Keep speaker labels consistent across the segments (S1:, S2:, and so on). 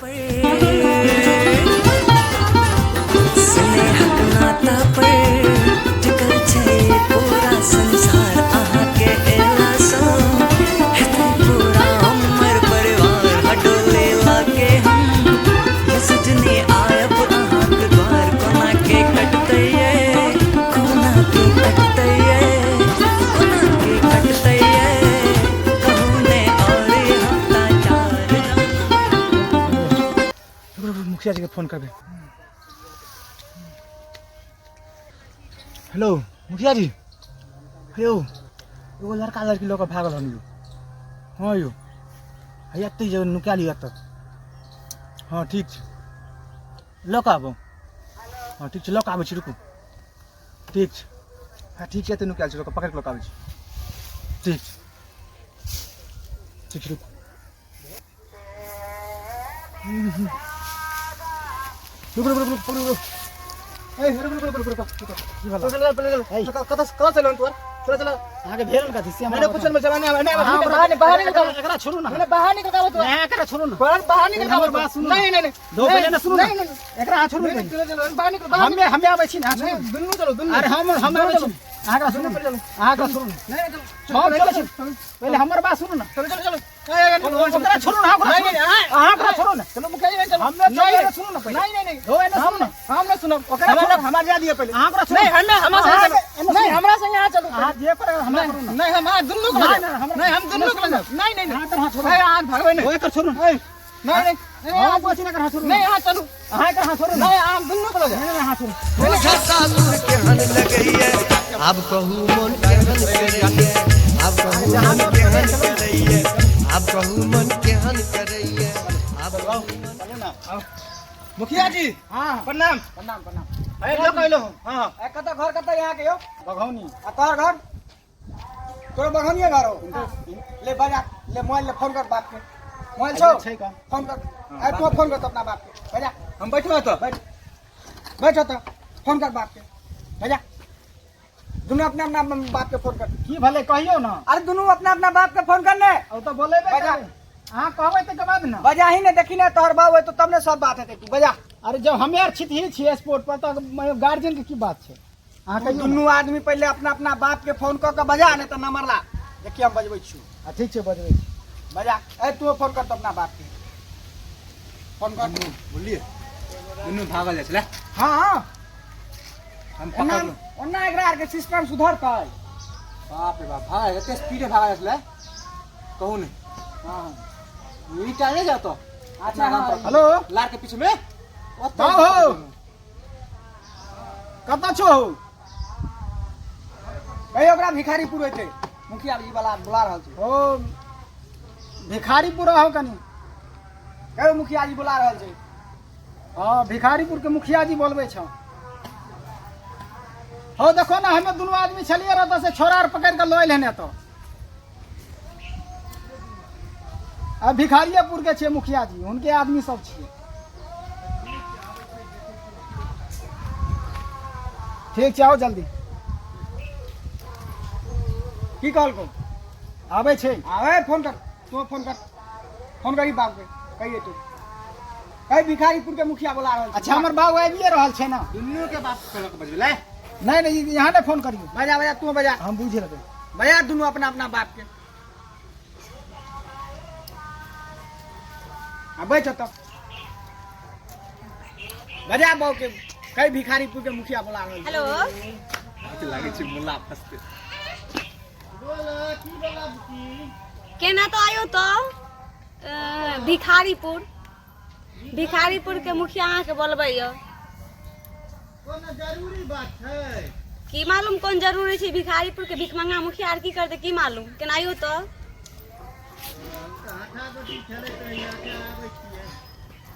S1: स्नेहक नाता पर टिकल छै पूरा संसार अहाँके एलासँ हेतै पूरा हमर परिवार हडोले लाके हम ये सजनी आयब अहाँक द्वार कोना के कटतै ये कोना के कटतै ये कोना के कटतै ये कहू ने और हफ्ता चार
S2: मुखिया जी के फोन करबे। हेलो मुखिया जी, हेलो, एगो लड़का लड़की लऽ कऽ भागल हन यौ। हाँ यौ, हैया एतै जे नुका लिअ एतऽ। हाँ ठीक छै, लऽ कऽ आबू। हाँ ठीक छै, लऽ कऽ आबै छी, रुकू। ठीक छै, हाँ ठीक छै, एतै नुकायल छै, लऽ कऽ पकड़ि कऽ लऽ कऽ आबै छी। ठीक छै, ठीक छै, रुकू। रुक रुक रुक रुक रुक ए रुक रुक रुक रुक रुक की भेल? चल कतऽ कतऽ चल तोर? चल चल।
S3: अहाँके भेल कथी से?
S2: मैंने कुछ में चलाने आवे नहीं, बाहर नहीं, बाहर निकल,
S3: एकरा छोड़ू ना।
S2: मैंने बाहर निकल के तो
S3: नहीं, एकरा छोड़ू ना।
S2: बाहर बाहर निकल के।
S3: हमर बात सुनू।
S2: नहीं नहीं नहीं,
S3: दो पहिले ना सुनू।
S2: नहीं नहीं,
S3: एकरा अहाँ छोड़ू।
S2: नहीं, चलो चलो, बाहर निकल, बाहर।
S3: हमे हमे आबै छी ना, छोड़ू।
S2: दुनू चलो, दुनू।
S3: अरे हम आबै छी, अहाँ एकरा सुनू, अहाँ एकरा सुनू।
S2: नहीं नहीं, चलो।
S3: हम चलै छी, पहिले हमर बात सुनू ना।
S2: चलो चलो चलो,
S3: ओकरा छोड़ू ना।
S2: नहीं नहीं,
S3: अहाँ ओकरा छोड़ू ना।
S2: चलो मुखिया जी, नहीं चलो।
S3: हमे चलो, सुनू ना पहिले।
S2: नहीं नहीं नहीं,
S3: हो एने सुनू ना।
S2: हम नहीं सुनब।
S3: ओकरा
S2: हमरा
S3: छोड़ू।
S2: हमार जा दिए पहिले।
S3: अहाँ ओकरा छोड़ू।
S2: नहीं, हमे हमरा
S3: अहाँ
S2: संगे
S3: एने
S2: नहीं,
S3: सुनू।
S2: हमरा संगे अहाँ चलू।
S3: अहाँ जे करे हमरा करू ना।
S2: नहीं, हम अहाँ दुनू के
S3: नहीं, नहीं, हमरा-
S2: नहीं, हम दुनू के लग नहीं नहीं नहीं,
S3: अहाँ एकर हाथ छोड़ू।
S2: नहीं, अहाँ भगबै नहीं।
S3: ओ एकर छोड़ू ना।
S2: नहीं नहीं नहीं,
S3: हम कहै छी ना एकर हाथ छोड़ू।
S2: नहीं, अहाँ चलू।
S3: अहाँ एकर हाथ छोड़ू ना।
S2: नहीं, अहाँ दुनू के लग
S3: नहीं नहीं, हाथ छोड़ू।
S4: केहन लगैये आब कहू मन केहन करैये, आब कहू मन केहन करैये, आब कहू मन केहन करैये, आब कहू मन।
S2: मुखिया जी।
S3: हाँ।
S2: प्रणाम।
S3: प्रणाम प्रणाम।
S2: अरे लोग अइलो। हां।
S3: ए कतऽ घर, कतऽ यहाँ के यौ? बघौनी।
S2: आ तोहर घर? तोरो बघौनिए घर हो? ले बजा, ले मोबाइल, ले फोन कर बाप के। मोबाइल छौ?
S3: छै का?
S2: फोन कर। अरे तू फोन कर तो अपना बाप के बजा। हम बैठो तो, बैठ बैठो तो फोन कर बाप के बजा। दुनू अपना अपना बाप के फोन कर।
S3: की भले कहियौ ना।
S2: अरे दुनू अपना अपना बाप के फोन कर ने।
S3: ओ तऽ बोलेबे
S2: बजा।
S3: करबै। अहाँ कहबै तकर बाद ना।
S2: बजा ही ने, देखी ने तोहर बाप होय तो तब ने सब बात हेतै। तू बजा।
S3: अरे जब हमे आर छितही छियै स्पोर्ट पर तऽ गार्जियन के की बात छै? अहाँ कहियौ ना।
S2: दुनू आदमी पहिले अपना अपना बाप के फोन कऽ के बजा, नहीं तऽ नंबर ला। देखिए हम बजबै छी।
S3: आ ठीक छै, बजबै छी।
S2: बजा। ए तू फोन कर तो अपना बाप के फोन कर।
S5: बोलिए, दुनू भागल जाइ छलै।
S2: हाँ हाँ।
S5: हम
S2: ओना
S5: पकड़लहुँ।
S2: ओना एकरा आरके सिस्टम सुधरतै।
S5: बाप रे बाप भाई, एते स्पीडे भागल जाइ छलै, कहू ने।
S2: हाँ।
S5: ई टाइम नहीं जातो।
S2: अच्छा, हाँ।
S3: हेलो।
S5: लार के पीछे में ओतऽ।
S3: बाबू हो, कतऽ छौ?
S2: कहियो ओकरा भिखारीपुर होइतै, मुखिया जी वाला बुला रहल छै।
S3: ओ भिखारीपुर आहो कनी।
S2: कहियो मुखिया जी बुला रहल छै।
S3: हाँ, भिखारीपुर के मुखिया जी बोलबै छौ। हो देखो ना, हमे दुनू आदमी छलियै रह से छोरा आर पकड़ि कऽ लऽ एलै हन एतऽ। आ भिखारिएपुर के छियै मुखिया जी, हुनके आदमी सब छियै। ठीक छै, आउ जल्दी।
S2: की कहलकौ?
S3: आबै छै।
S2: आवे, फोन कर, तू फोन कर, फोन करी बाप के, कहिए तू कही भिखारीपुर के मुखिया बोला रहल छै।
S3: अच्छा, हमर बाबू आबिए रहल छै ना।
S5: दुनू के बाप कहलक बजबै।
S3: नहीं नहीं, यहाँ नहीं फोन करियो।
S2: बजा बजा, तू बजा।
S3: हम बुझि लेबै।
S2: बजा दुनू अपना अपना बाप के। आ बैठ तो बजा बाबू के, कई भिखारीपुर के मुखिया बोला रहल छै।
S6: हेलो।
S5: लागै छै मुल्ला फसते।
S6: केना तो आयो तो भिखारीपुर, भिखारीपुर के मुखिया अहाँके बोलबै यऽ।
S5: जरूरी बात छै?
S6: की मालूम कोन जरूरी छै। भिखारीपुर के भिखमंगा मुखिया आर की करतै की मालूम। केना आयो तो?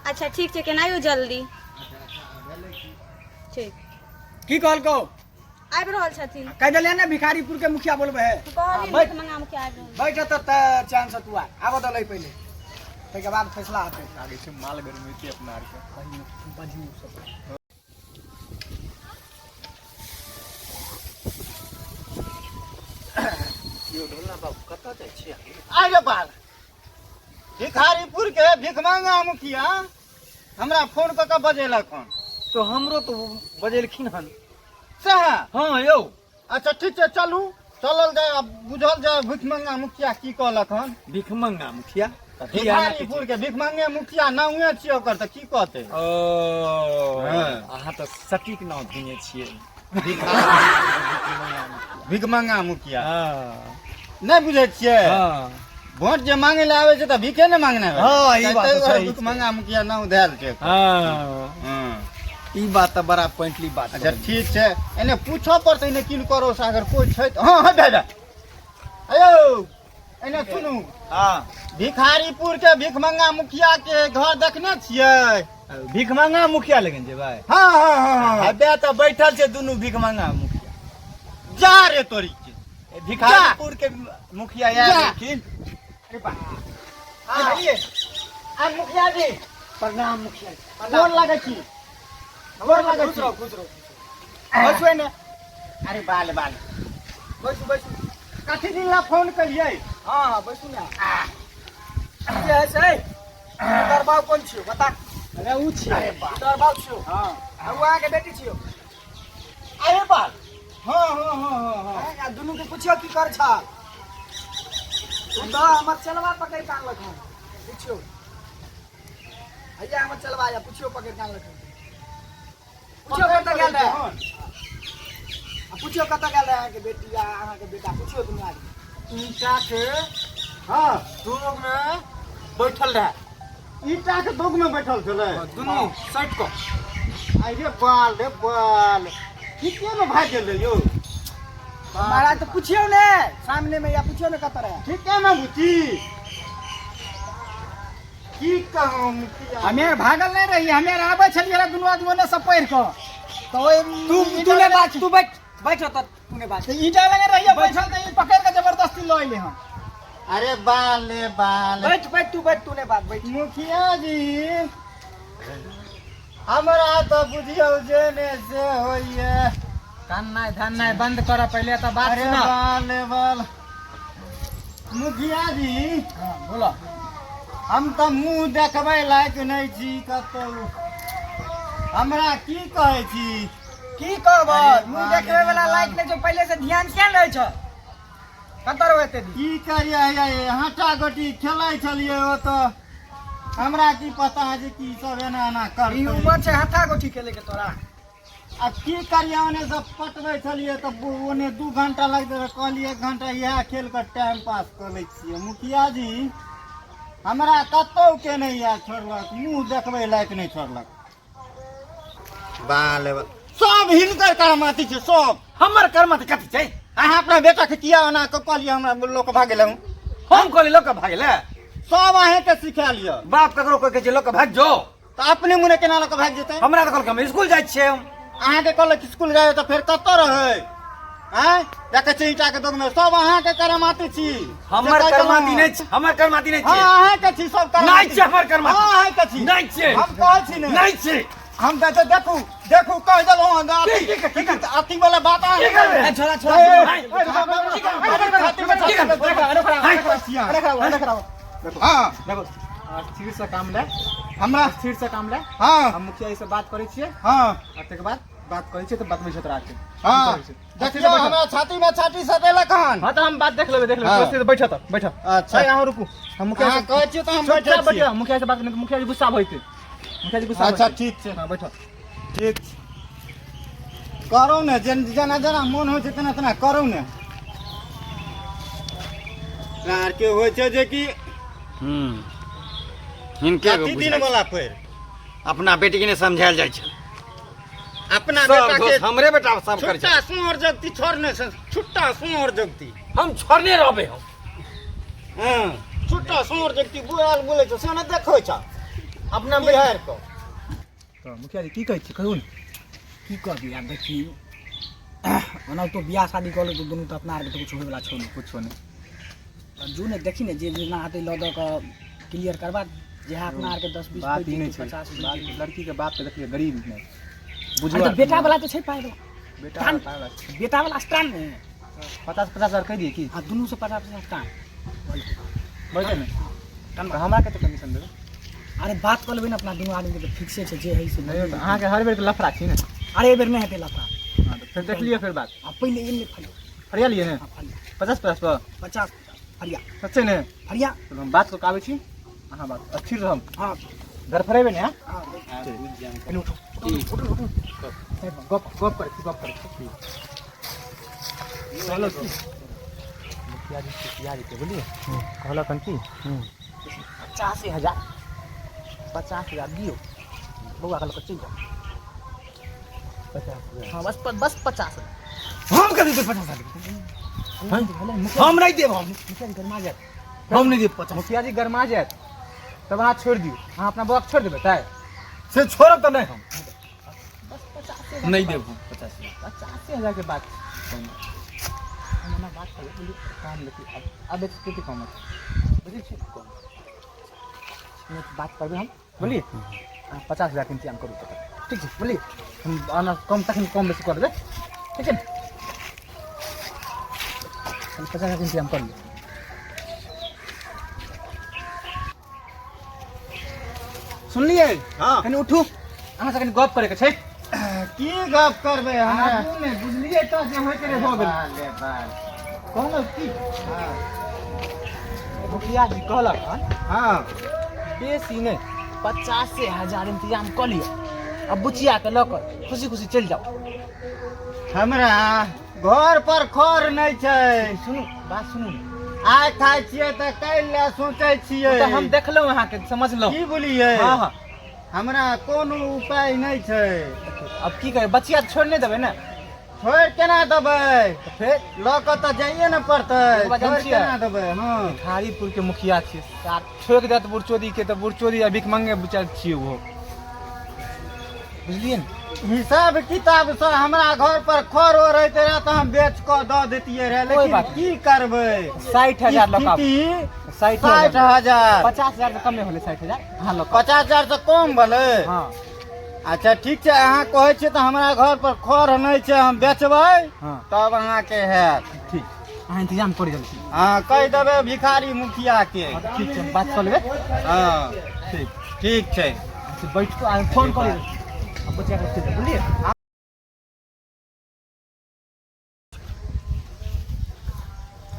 S6: अच्छा ठीक छै, केना आयो जल्दी। ठीक।
S2: की कहलकौ?
S6: आबि रहल छथिन।
S2: कहि देलियै ने भिखारीपुर के मुखिया बोलबै है।
S6: कहलियै।
S2: बैठ।
S6: भिखमंगा मुखिया आबि रहल।
S2: बैठ तऽ चैन से तू आ, आबऽ दलै पहिले, ताहिके बाद फैसला हेतै।
S5: लागै छै माल गरमेतै अपना आरके।
S3: बजियौ सब।
S5: यौ ढोलना बाबू, कतऽ जाइ छियै?
S2: आइ रे बाल, भिखारीपुर के भिखमंगा मुखिया हमरा फोन कऽ के बजेलक हन।
S5: तो हमरो तो बजेलखिन हन।
S2: सएह?
S5: हाँ यौ।
S2: अच्छा ठीक छै, चलू चलल जाय, आब बुझल जाय भिखमंगा मुखिया की कहलक हन।
S5: भिखमंगा मुखिया?
S2: भिखारीपुर के भिखमंगे मुखिया नामे छियै ओकर, तऽ की कहतै?
S5: ओ
S2: हाँ।
S5: अहाँ तऽ सटीक नाम धेने छियै,
S2: भिखमंगा मुखिया।
S5: हाँ।
S2: नहि बुझै छियै?
S5: हाँ।
S2: वोट जे मांगे ले आबै छै तऽ भीखे ने मांगने आबै।
S5: हाँ, ई बात
S2: ताहि
S5: तऽ
S2: दुआरे
S5: सही छै।
S2: भिखमंगा मुखिया नाम धयल छै।
S5: हाँ।
S2: हाँ।
S5: ई बात तऽ बड़ा पॉइंटली बात।
S2: अच्छा ठीक छै, एने पूछऽ पड़तै ने किनको से, अगर कोइ छै तऽ। हाँ हाँ दादा, अयो एने सुनू।
S5: हाँ।
S2: भिखारीपुर के भिखमंगा मुखिया के घर देखने छियै?
S5: भिखमंगा मुखिया लगन जेबै?
S2: हाँ हाँ हाँ हाँ।
S5: हबे तऽ बैठल छै दुनू भिखमंगा मुखिया।
S2: जा रे तोरी के।
S5: भिखारीपुर के मुखिया आयल
S2: जा।
S5: गेलखिन।
S2: अरे बा, आ मुखिया जी
S3: प्रणाम मुखिया जी।
S2: गोर लागै छी, गोर लागै
S3: खुश
S2: छी।
S3: रहो, खुश रहो, बैसू एने।
S2: अरे बाल बाल,
S3: बैसू बैसू।
S2: कथी दिन ला फोन करियै?
S3: हाँ हाँ, बैसू ने। की है से तोहर बाप कोन छियौ बता?
S2: अरे उ छियै। अरे बा,
S3: तोहर बाप छियौ?
S2: हाँ।
S3: आ उ अहाँके बेटी छियौ?
S2: अरे बाल, हाँ हाँ हाँ हाँ हाँ।
S3: आ दुनू के पुछियौ की कर छल। तू तऽ हमर चलवा पकड़ि कऽ आनलक हन। पुछियौ, हैया हमर चलवा या, पुछियौ पकड़ि कऽ आनलक हन। पुछियौ कतऽ गेल रहै, आ पुछियौ कतऽ गेल रहै अहाँके बेटी आ अहाँके बेटा, पुछियौ दुनू आदमी।
S2: ईटा के हाँ
S5: दोग में बैठल रहे।
S2: ईटा के दोग में बैठल छलै
S5: दुनू सटि कऽ।
S2: अरे बाल रे बाल, ठीके में भागि गेलै यौ।
S3: महाराज तऽ पुछियौ ने सामने में, या पुछियौ ने कतऽ रहै।
S2: ठीके में बुची, की कहूँ मुखिया,
S3: हमे भागल नहीं रही, हमे आबै छलियै रहे दुनू आदमी ओने से पढ़ि कऽ, तऽ ओहि
S5: तू तू ने बात, तू बैठ
S3: बैठ तऽ तू ने बात। ईटा लगे रहिए बैठल तऽ ई पकड़ि कऽ जबरदस्ती लऽ अयलै हन।
S2: अरे बाल रे बाल,
S3: बैठ बैठ, तू बैठ, तू ने बात, बैठ।
S2: मुखिया जी हमरा तऽ बुझियौ जे ने से होइए।
S5: कान्नाइ धन्नाइ बंद कर पहिले तऽ बात
S2: अरे
S5: सुना।
S2: बाल रे बाल, मुखिया जी।
S3: हाँ बोलो।
S2: हम तऽ मुँह देखबै लायक नहि छी कतौ, हमरा की कहै छी?
S3: की कहब,
S2: अरे
S3: मुँह
S2: बाप
S3: देखबै
S2: रे
S3: वाला
S2: बाप।
S3: लायक नहि छौ, पहिले से ध्यान किया नहि रहै छौ? कतऽ रहौ एते दिन?
S2: की करियै, हे हाटा गोटी खेलै छलियै ओतऽ, हमरा की पता जे की सब एना एना
S3: ई
S2: करतै।
S3: उमर छै हाथा गोटी खेले के तोरा?
S2: आ की करियै, ओने सब पटबै छलियै तऽ ओने 2 घंटा लगतै तऽ कहलियै 1 घंटा इएह खेल कऽ टाइम पास कऽ लै छियै। मुखिया जी हमरा कतौ के नहि इएह छोड़लक, मुँह देखबै लायक नहि छोड़लक। बाल बाल, सब हिनकर करमाती छै सब।
S5: हमर कर्म तऽ कथी छै?
S2: अहाँ अपना बेटा के किया ओना कऽ कहलियै हमरा लोक भागि गेलै?
S5: हम कहलियै लोक भागि गेलै?
S2: सब अहेंके सिखायल यऽ।
S5: बाप ककरो कहै छै लोक भागि जो?
S2: तऽ अपने मुने केना लऽ कऽ भागि जेतै?
S5: हमरा तऽ कहलकै हम स्कूल जाइ छियै हम।
S2: अहाँके कहलक स्कूल जाइ तऽ फेर कतऽ रहै? आँय, देखै छी ईटा के दोगमे, सब अहाँके करमाती छी।
S5: हमर
S2: से कहि
S5: करमाती
S2: देलहुँ।
S5: नहि छै, हमर करमाती नहि
S2: हाँ
S5: छै।
S2: अहाँके छी सब करमाती।
S5: नहि छै हमर करमाती।
S2: हाँ अहाँके छी।
S5: नहि छै।
S2: हम कहै छी ने।
S5: नहि छै।
S2: हम तऽ देखू देखू कहि देलहुँ हन, अथी
S5: की- की- की-
S2: अथी वाला बात अहाँ
S5: की करबै?
S3: छोड़ा छोड़ा।
S2: ए, ए,
S5: हाय।
S2: ए, रुको,
S5: की करबै?
S2: छाती में
S5: की
S2: छाती
S5: करबै?
S2: में देखो,
S5: हाय।
S2: देखो, हाँ
S5: देखो,
S2: स्थिर से काम ले, हमरा
S5: स्थिर से काम ले।
S2: हाँ।
S5: हम मुखिया जी से बात करै छियै।
S2: हाँ।
S5: आ तकर बाद बात करै छियै तऽ बतबै छै तोरा के।
S2: हाँ देखियौ, हमरा छाती में छाती सटेलक हन।
S5: हाँ तऽ हम बात देख लेबै, देख लेबै।
S2: हाँ।
S5: स्थिर से बैठ, तऽ बैठ।
S2: अच्छा।
S5: अहाँ रुकू, हम मुखिया
S2: अहाँ
S5: से
S2: कहै छियै तऽ हम बैठै
S5: चुपचाप
S2: छियै।
S5: बैठ, मुखिया से बात नहि, मुखिया जी गुस्सा भइतै, मुखिया जी गुस्सा
S2: अच्छा
S5: भइतै।
S2: ठीक छै।
S5: हाँ बैठ।
S2: ठीक छै, करू ने जेना जेना मोन होइ छै तेना तेना करू ने। आरके होइ छै जे कि
S7: हिनके
S2: कथी दिन वाला फेर
S7: अपना बेटी के नहि समझायल जाइ छै।
S2: अपना
S7: सब
S2: बेटा के
S7: दोष हमरे बेटा सब करै
S2: छुट्टा
S7: छै।
S2: सुअर जगती छोड़ने छै, छुट्टा सुअर जगती
S7: हम छोड़ने रहबै हम।
S2: हाँ छुट्टा सुअर जगती बुआल बोलै छै से ने देखै छ
S5: अपना
S2: बिहार के।
S5: तऽ मुखिया जी की कहै छी, कहू ने।
S3: की कहबी आब, देखी ओना तो बियाह शादी कऽ लेतौ दुनू तऽ अपना आरके तऽ कुछ होइवला छौ नहि।
S5: कुछो नहि।
S3: तऽ जो ने देखी ने जे जेना हेतै लऽ दऽ कऽ क्लियर करबा जे है अपना आरके 10 20
S5: बात ई नहि छै,
S3: 50।
S5: लड़की के बाप के देखलियै गरीब नहि
S3: अरे
S5: बुझलो।
S3: तऽ बेटा वाला तऽ छै पाइ वाला।
S5: बेटा वाला पाइ वाला छै।
S3: बेटा वाला स्ट्रांग ने।
S5: 50 50 हजार कहि दियै की?
S3: आ दुनू से 50 50 टांग
S5: बढ़तै ने?
S2: तऽ हमरा कते कमीशन देबै?
S3: अरे बात कऽ लेबै ने अपना दुनू आदमीके तऽ फिक्से छै जे हइ से।
S2: नहि तऽ अहाँके हर बेरके लफड़ा छी ने।
S3: अरे एहि बेर नहि हेतै लफड़ा।
S2: हँ तऽ फेर देख लिअ फेर बात।
S3: आ पहिले एने फरिया।
S2: फरिया लिअ ने।
S3: हँ फरिया।
S2: 50 50 पर।
S3: 50 50 फरिया।
S2: सच्चे ने?
S3: फरिया।
S2: चलू हम बात कऽ के आबै छी, अहाँ बात स्थिर रहब।
S3: हँ।
S2: धरफड़ेबै ने?
S3: हँ।
S2: कनि उठू उठू उठू, गप गप करै छी, गप करै छी। चलो की मुखिया जी मुखिया जी के बुझलियै, कहलक हन कि 85,000,
S5: 50,000 दियौ, बौआ के लऽ कऽ चलि जाउ।
S2: 50,000?
S5: हँ बस बस 50,000।
S2: हम कथी देब 50,000? हम नहि देब। हम
S5: मुखिया जी गरमा जायत।
S2: हम नहि देब 50। मुखिया जी गरमा जायत तब अहाँ छोड़ि दियौ, अहाँ अपना बौआके छोड़ि देबै ताइ से छोड़ब तऽ नहि, हम
S5: बस 85,000।
S2: नहि देब हम 85,000।
S5: 85,000 के बात छै। हम ओना बात करबै बुझलियै, कम लेकिन आब आब कते कम हेतै बुझै छियै, कम नहि बात करबै हम बुझलियै। अहाँ 50,000 के इंतजाम करू तखन ठीक छै बुझलियै। हम ओना कम तखन कम बेसी कऽ देबै, ठीक छै ने? खाली 50,000 के इंतजाम कर लिअ। सुनलियै?
S7: हँ।
S2: कनि उठू, अहाँ से कनि गप करैके छै।
S7: की गप करबै हमरा?
S2: आगू ने बुझलियै तऽ जे होइके रहै भऽ गेल।
S7: बाल बाल।
S2: कहलहुँ की, मुखिया जी कहलक हन
S7: हँ
S2: बेसी नहि 85,000 इंतजाम कऽ लिअ आ बुचिया के लऽ कऽ खुशी खुशी चलि जाउ।
S7: हमरा घर पर खर नहि छै।
S2: सुनू बात सुनू ने।
S7: आइ खाइ छियै तऽ काल्हि लए सोचै छियै।
S2: ओ तऽ हम देखलहुँ अहाँके, समझलहुँ।
S7: की बोलियै?
S2: हँ हँ।
S7: हमरा कोनो उपाय नहि छै।
S2: अब की करै, बचिया तऽ छोड़ि नहि देबै ने?
S7: छोड़ि केना देबै?
S2: तऽ फेर
S7: लऽ कऽ तऽ जाइए ने पड़तै।
S2: एक बात
S7: छोड़ि
S2: जानै छियै?
S7: केना देबै? हँ।
S2: भिखारीपुर के मुखिया छियै, साथ छोड़ि देत बुरचोदी के तऽ बुरचोदी आ भिखमंगे बुचार छियै ओहो, बुझलियै ने?
S7: हिसाब किताब से हमरा घर पर खर ओ रहते रहे तऽ हम बेच कऽ दऽ देतियै रहे,
S2: कोइ
S7: लेकिन
S2: बात
S7: की करबै,
S2: 60,000 लऽ कऽ आबू।
S7: स्थिति
S2: 60,000।
S7: 60,000?
S2: 50,000 से कमे होलै, 60,000 अहाँ लऽ कऽ आबू।
S7: 50,000 से कम भेलै?
S2: हँ।
S7: अच्छा ठीक छै, अहाँ कहै छियै तऽ हमरा घर पर खर नहि छै, हम बेचबै
S2: हँ
S7: तब अहाँके हैत।
S2: ठीक, अहाँ इंतजाम करी जल्दी।
S7: हँ कहि देबै भिखारी मुखिया के।
S2: हँ, ठीक छै, हम बात कऽ लेबै।
S7: हँ
S2: ठीक।
S7: ठीक छै।
S2: अच्छा बैठ कऽ फोन कऽ लेबै, बच्चा के चलि जाउ, बुझलियै?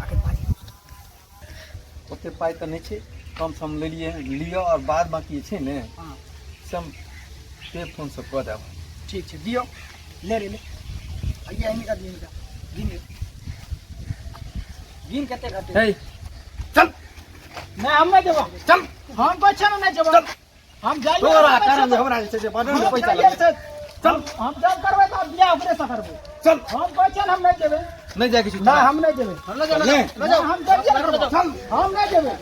S3: आखिर बाजी।
S8: ओते पाइ तऽ नहि छै, कम सम लेलियै लिअ, आओर बाद बाकी जे छै ने
S3: हँ
S8: से हम पे फोनसँ कऽ देब।
S3: ठीक छै दियौ, ले रे ले, भैया हिनका दियौ, हिनका गिन ले, गिन कते घटे।
S8: हे चल।
S3: नहि हम नहि देबो।
S8: चल।
S3: हम कहै छियै ने नहि जेबो हम, जाइ
S8: तोरा कारण जे हमरा जे छै से बड पैसा लगै।
S3: चल हम जब करबै तऽ बियाह ओकरे से करबै।
S8: चल।
S3: हम कहै छियै ने हम नहि जेबै।
S8: नहि जायके छै?
S3: नहि हम नहि जेबै।
S8: चल ने।
S3: नहि हम जाइए ने करबै।
S8: चल।
S3: हम नहि जेबै।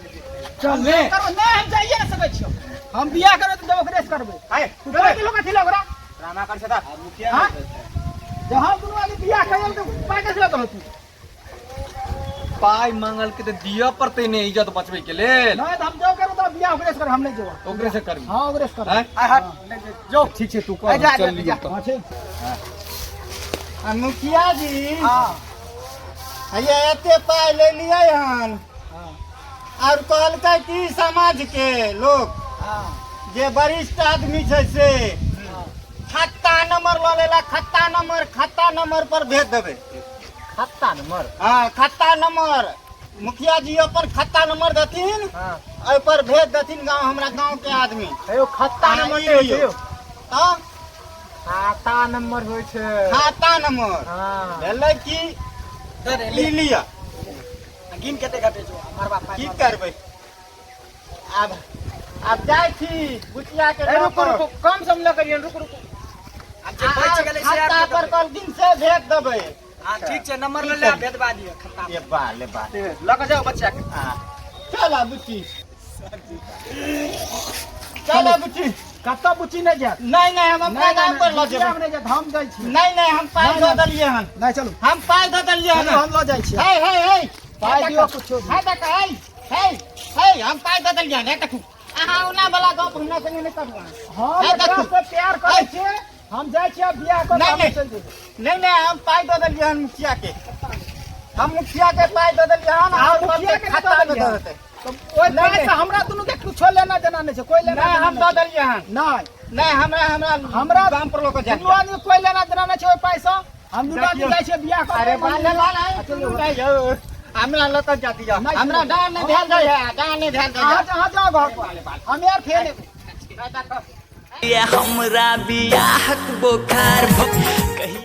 S8: चल ने।
S3: करबै नहि, हम जाइए ने सकै छियौ। हम बियाह करबै तऽ ओकरे से करबै। तू पाइ देलहो कथी लए ओकरा?
S2: ड्रामा कर छै तऽ
S3: हाँ? जब हम दुनू आदमी बियाह करियै तऽ पाइ कथी लए देलहो तू?
S8: पाइ मांगल के तऽ दिअ पड़तै ने इज्जत बचबै के लेल।
S3: नहि तऽ हम जब करबै तऽ बियाह ओकरे से करबै, हम नहि जेबै।
S8: ओकरे से करबी?
S3: हाँ ओकरे से करबै।
S8: आँय?
S2: आइ हट
S8: जो ठीक छै, तू कर,
S2: जा,
S8: हम
S2: जा,
S8: चल लियौ
S2: जा।
S8: तऽ।
S3: हाँ ठीक।
S7: आ मुखिया जी
S3: हाँ
S7: हैया एते पाइ ले लियै हन, आओर कहलकै कि समाज के लोक
S3: हाँ
S7: जे वरिष्ठ आदमी छै से खत्ता नंबर लऽ लेला, खत्ता नंबर, खत्ता नंबर पर भेज देबै।
S2: खत्ता नंबर?
S7: हाँ खत्ता नंबर, मुखिया जी अपन खत्ता नंबर देथिन।
S2: हाँ
S7: एहि पर भेज देथिन गाँव, हमरा गाँव के आदमी।
S2: हेयौ खत्ता
S7: हाँ,
S2: नंबर
S7: ई
S2: नहि होइ छै।
S7: लियौ।
S2: यौ
S7: तऽ
S2: खाता नंबर होइ छै।
S7: खाता नंबर।
S2: हाँ
S7: भेलै की, ई लिअ।
S3: गिन कते घटे छौ मरबा पाइ।
S7: की करबै, आब आब जाइ छी बुचिया के
S2: ए,
S7: लऽ
S2: रुकू
S7: कऽ।
S2: रुकू, कम सम लऽ करियौ, रुकू रुकू।
S3: आब जे बचि गेलै से
S7: खाता पर कहलखिन से भेज देबै।
S3: हाँ ठीक छै, नंबर लऽ ले आ भेजबा दिअ खत्ता।
S7: ले बा ले बा।
S2: लऽ कऽ जाउ बच्चा के।
S7: हाँ चल आ बुच्ची, चल आ बुच्ची।
S3: कतऽ बुच्ची नहि जायत।
S7: नहीं नहीं, हम अपना नाम पर लऽ
S3: बुचिया
S7: जेबै।
S3: नहि जायत, हम जाइ छी।
S7: नहीं नहीं, हम पाइ दऽ देलियै हन।
S3: नहि चलू।
S7: हम पाइ दऽ देलियै हन।
S3: चलू, हम लऽ जाइ छी।
S7: हे हे हे।
S3: पाइ दियौ कुछो।
S7: हे देख, हे हे हे, हम पाइ दऽ देलियै हन। हे देखू, अहाँ ओना वाला गप हमरा संगे नहि करू अहाँ।
S3: हम
S7: हे
S3: एकरा
S7: देखू।
S3: से प्यार करै छियै, हम जाइ छियै बियाह कऽ
S7: नहीं,
S3: हम
S7: नहीं।
S3: चलि जेबै।
S7: नहीं नहीं, हम पाइ दऽ देलियै हन मुखिया के, हम मुखिया के पाइ दऽ देलियै हन।
S3: अहाँ
S7: आओर
S3: मुखिया के
S7: खाता
S3: दऽ
S7: मे
S3: देलियै?
S7: दऽ देतै।
S3: तऽ ओहि पाइ से हमरा दुनू के कुछो लेना देना नहि छै, कोई लेना
S7: नहि,
S3: देना
S7: हम दऽ देलियै हन।
S3: नहि।
S7: नहि, हमरा हमरा
S3: हमरा
S7: गाम पर लोक जाय
S3: दुनू आदमी कोई लेना देना नहि छै ओहि पाइ से। हम दुनू आदमी जाइ छियै बियाह कऽ।
S7: अरे बाल बाल नहीं यौ, हमरा लऽ कऽ जाती जाओ, हमरा डांड नहि भेल जाइ है, डांड नहि भेल जाइ है।
S3: अहाँ जाओ घर पर, हम यार फेर एबै।
S1: हमरा बियाहक बोखार कहिया।